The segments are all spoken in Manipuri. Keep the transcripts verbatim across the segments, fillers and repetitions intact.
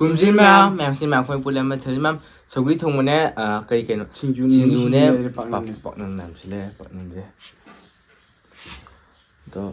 ꯌꯨꯝꯁꯤ ꯃꯌꯥꯝ, ꯃꯌꯥꯝꯁꯤ ꯃꯌꯥꯝ ꯑꯩꯈꯣꯏ ꯄꯨꯜꯂꯦ ꯑꯃ ꯊꯣꯡꯉꯤ ꯃꯌꯥꯝ꯫ ꯁꯧꯒ꯭ꯔꯤ ꯊꯣꯡꯕꯅꯦ, ꯑ, ꯀꯔꯤ ꯀꯩꯅꯣ? ꯁꯤꯡꯖꯨꯅꯦ, ꯁꯤꯡꯖꯨꯅꯦ, ꯁꯤꯡꯖꯨ ꯂꯩꯔꯦ, ꯄꯥꯛꯅꯝꯅꯦ꯫ ꯄꯥꯛ-, ꯄꯥꯛꯅꯝ ꯃꯌꯥꯝꯁꯤ ꯂꯩꯔꯦ, ꯄꯥꯛꯅꯝꯁꯦ꯫ ꯑꯗꯣ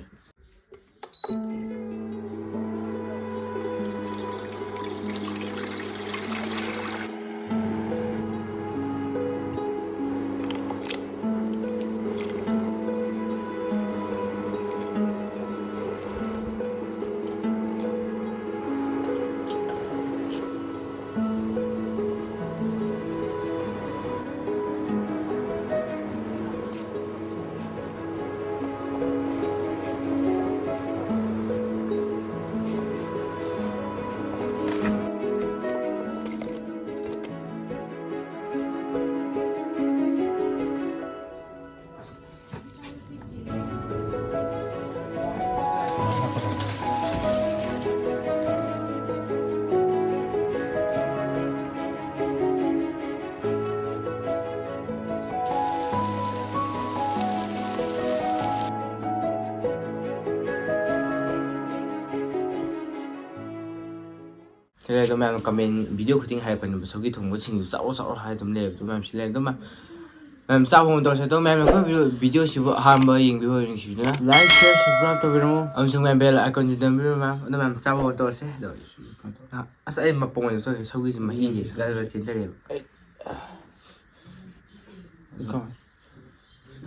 ꯁꯤꯗ ꯑꯗꯨꯝ ꯃꯌꯥꯝꯅ comment video ꯈꯨꯗꯤꯡ ꯍꯥꯏꯔꯛꯄꯅꯦꯕ, "ꯁꯧꯒ꯭ꯔꯤ ꯊꯣꯡꯕ ꯁꯤꯡꯖꯨ ꯆꯥꯎꯔꯣ, ꯆꯥꯎꯔꯣ" ꯍꯥꯏ ꯑꯗꯨꯝ ꯂꯩꯌꯦꯕ꯫ ꯑꯗꯨ ꯃꯌꯥꯝ ꯁꯤ ꯂꯩꯔꯦ꯫ ꯑꯗꯨꯝ ꯃꯌꯥꯝ, ꯃꯌꯥꯝ ꯆꯥꯕ ꯑꯃ ꯇꯧꯔꯁꯦ꯫ ꯑꯗꯣ ꯃꯌꯥꯝꯅ ꯑꯩꯈꯣꯏ video, video ꯁꯤꯕꯨ ꯑꯍꯥꯟꯕ ꯌꯦꯡꯕꯤꯕ ꯑꯣꯏꯔꯗꯤ ꯅꯨꯡꯁꯤꯕꯤꯗꯨꯅ like, share, subscribe ꯇꯧꯕꯤꯔꯝꯃꯣ꯫ ꯑꯃꯁꯨꯡ ꯃꯌꯥꯝ bell icon ꯁꯤ ꯅꯝꯕꯤꯔꯝꯃꯣ ꯃꯌꯥꯝ꯫ ꯑꯗꯣ ꯃꯌꯥꯝ ꯆꯥꯕ ꯍꯧꯕ ꯇꯧꯔꯁꯦ꯫ ꯑꯗꯣ ꯑꯁ, ꯑꯩ ꯃꯄꯪ ꯑꯣꯏꯅ ꯆꯠꯈ꯭ꯔꯦ꯫ ꯁꯧꯒ꯭ꯔꯤꯁꯦ ꯃꯍꯤꯁꯦ ꯒꯔ ꯒꯔ ꯆꯦꯟꯊꯔꯛꯑꯦꯕ꯫ ꯑꯩ, come on꯫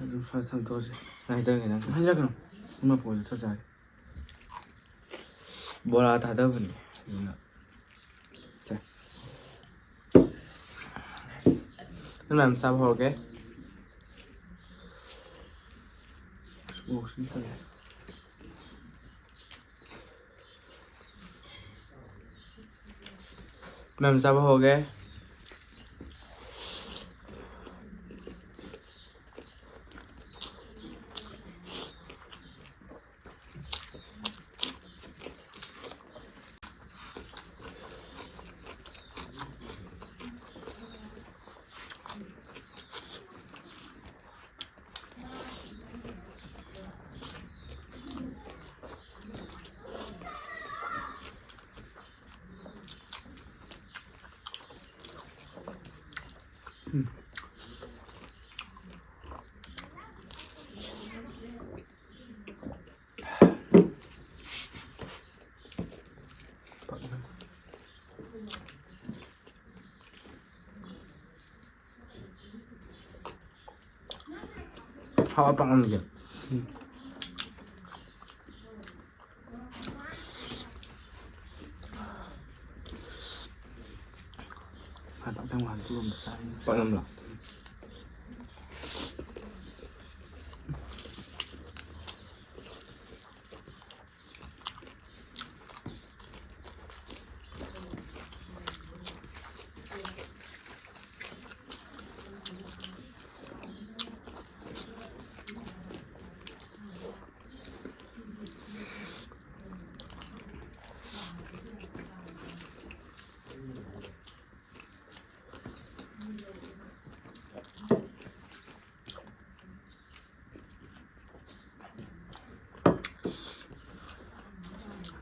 ꯑꯗꯨꯝ ꯁ꯭ꯋꯥꯏꯗ ꯊꯝꯗꯣꯛꯑꯁꯦ꯫ ꯅꯪ ꯍꯩꯗꯔꯒꯦ ꯅꯪ꯫ ꯍꯩꯗꯔꯛꯀꯅꯨ꯫ ꯃꯄꯪ ꯑꯣꯏꯅ ꯆꯠꯆꯔꯒꯦ꯫ ꯕꯣꯔꯥ ꯊꯥꯗꯕꯅꯤ꯫ ꯑꯗꯨꯅ ꯁꯦ꯫ ꯑꯗꯨ ꯃꯌꯥꯝ ꯆꯥꯕ ꯍꯧꯔꯒꯦ꯫ ꯃꯣꯔꯣꯛꯁꯤꯗꯤ ꯇꯜꯂꯦ꯫ ꯃꯌꯥꯝ ꯆꯥꯕ ꯍꯧꯔꯒꯦ꯫ ꯎꯝ꯫ ꯍꯥꯎꯕ ꯄꯥꯛꯅꯝꯁꯦ꯫ ꯎꯝ꯫ ꯉꯥꯏꯍꯥꯛꯇꯪ ꯉꯥꯏꯍꯥꯛ ꯇꯨꯝꯃꯝꯕ ꯆꯥꯔꯤꯅꯤ꯫ ꯄꯥꯛꯅꯝꯂꯣ?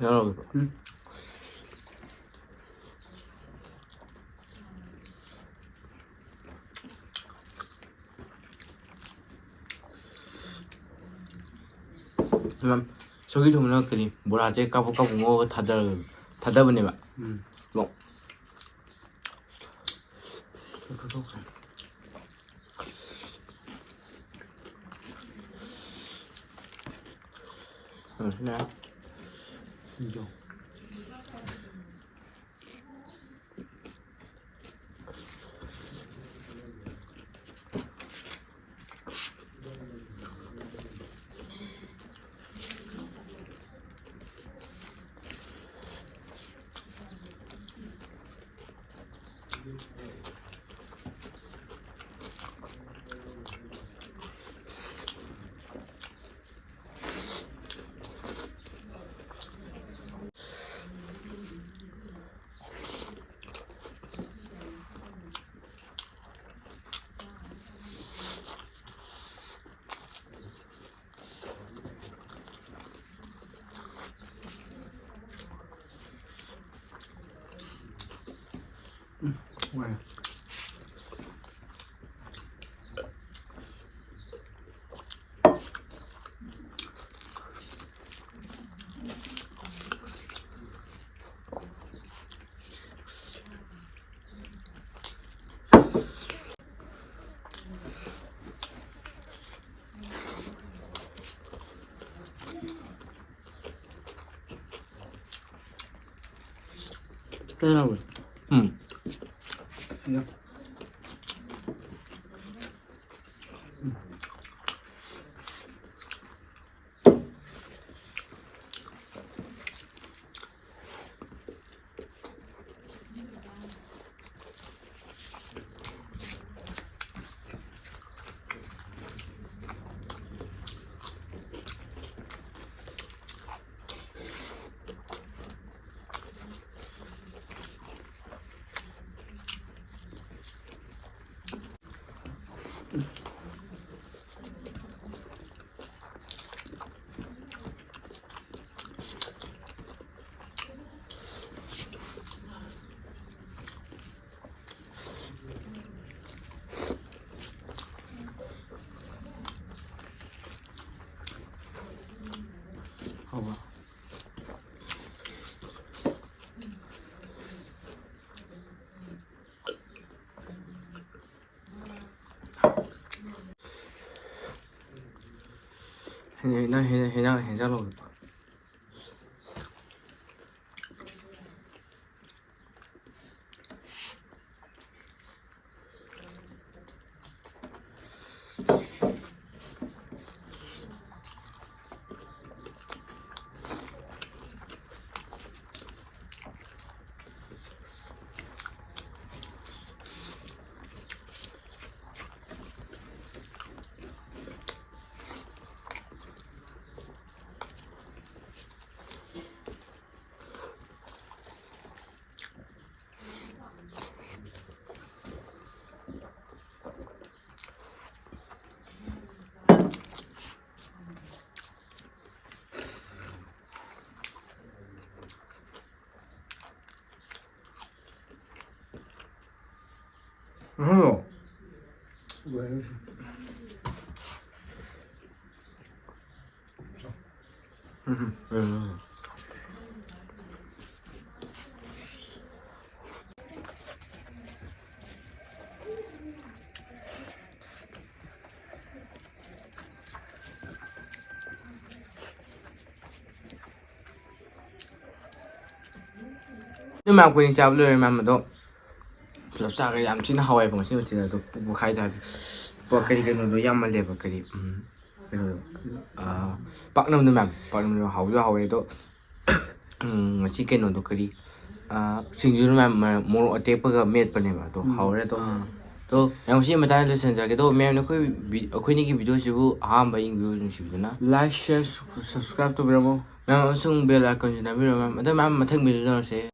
ꯌꯥꯎꯔꯒꯦꯀꯣ꯫ ꯎꯝ꯫ ꯁꯧꯒ꯭ꯔꯤ ꯊꯣꯡꯕꯅ ꯀꯔꯤ? ꯕꯣꯔꯥꯁꯦ ꯀꯥꯞꯄ ꯀꯥꯞꯄ ꯉꯧꯔꯒ ꯊꯥꯗꯔ-, ꯊꯥꯗꯕꯅꯦꯕ꯫ ꯎꯝ꯫ ꯂꯣ-, ꯎꯝ, ꯌꯥꯔꯦ꯫ ꯁꯤꯡꯖꯨ꯫ ꯎꯝ, ꯅꯨꯡꯉꯥꯏ꯫ ꯀꯩꯅꯣ ꯇꯧꯋꯦ꯫ ꯎꯝ꯫ ꯍꯥꯎꯕ꯭ꯔꯥ? ꯍꯦꯟꯖꯥꯡ, ꯍꯦꯟꯖꯥꯡ, ꯍꯦꯟꯖꯥꯡ, ꯍꯦꯟꯖꯥꯡ ꯂꯧꯕ꯫ ꯎꯝ꯫ ꯎꯝ꯫ ꯃꯌꯥꯝ ꯑꯩꯈꯣꯏꯅ ꯆꯥꯕ ꯂꯣꯏꯔꯦ ꯃꯌꯥꯝ ꯑꯗꯣ꯫ ꯄꯨꯂꯞ ꯆꯥꯈ꯭ꯔꯦ꯫ ꯌꯥꯝ ꯊꯤꯅ ꯍꯥꯎꯋꯦꯕ ꯉꯁꯤ ꯃꯊꯦꯜ ꯑꯗꯣ꯫ ꯄꯨꯛ ꯄꯨꯈꯥꯏ ꯆꯥꯕꯤ꯫ ꯄꯣ-, ꯀꯔꯤ ꯀꯩꯅꯣꯗꯣ ꯌꯥꯝꯃꯜꯂꯦꯕ꯫ ꯀꯔꯤ, ꯎꯝ, ꯀꯩꯅꯣꯗꯣ, ꯑꯥ, ꯄꯥꯛꯅꯝꯗꯣ ꯃꯌꯥꯝ꯫ ꯄꯥꯛꯅꯝꯗꯣ ꯍꯥꯎꯁꯨ ꯍꯥꯎꯋꯦ ꯑꯗꯣ꯫ ꯎꯝ, ꯉꯁꯤ ꯀꯩꯅꯣꯗꯣ ꯀꯔꯤ, ꯑꯥ, ꯁꯤꯡꯖꯨꯗꯣ ꯃꯌꯥꯝ ꯃ-, ꯃꯣꯔꯣꯛ ꯑꯇꯦꯛꯄꯒ ꯃꯦꯠꯄꯅꯦꯕ꯫ ꯑꯗꯣ ꯎꯝ, ꯍꯥꯎꯔꯦ ꯑꯗꯣ꯫ ꯑꯥ꯫ ꯑꯗꯣ ꯃꯌꯥꯝ ꯉꯁꯤ ꯃꯇꯥꯡꯗ ꯂꯣꯏꯁꯤꯟꯖꯔꯒꯦ꯫ ꯑꯗꯣ ꯃꯌꯥꯝꯅ ꯑꯩꯈꯣꯏ ꯚꯤ-, ꯑꯩꯈꯣꯏꯅꯤꯒꯤ ꯚꯤꯗꯤꯑꯣꯁꯤꯕꯨ ꯑꯍꯥꯟꯕ ꯌꯦꯡꯕꯤꯌꯨ ꯅꯨꯡꯁꯤꯕꯤꯗꯨꯅ꯫ Like, share, subscribe ꯇꯧꯕꯤꯔꯝꯃꯣ꯫ ꯃꯌꯥꯝ ꯑꯃꯁꯨꯡ bell icon ꯁꯤ ꯅꯝꯕꯤꯔꯝꯃꯣ ꯃꯌꯥꯝ꯫ ꯑꯗꯣ ꯃꯌꯥꯝ ꯃꯊꯪ ꯚꯤꯗꯤꯑꯣ ꯇꯧꯔꯁꯦ꯫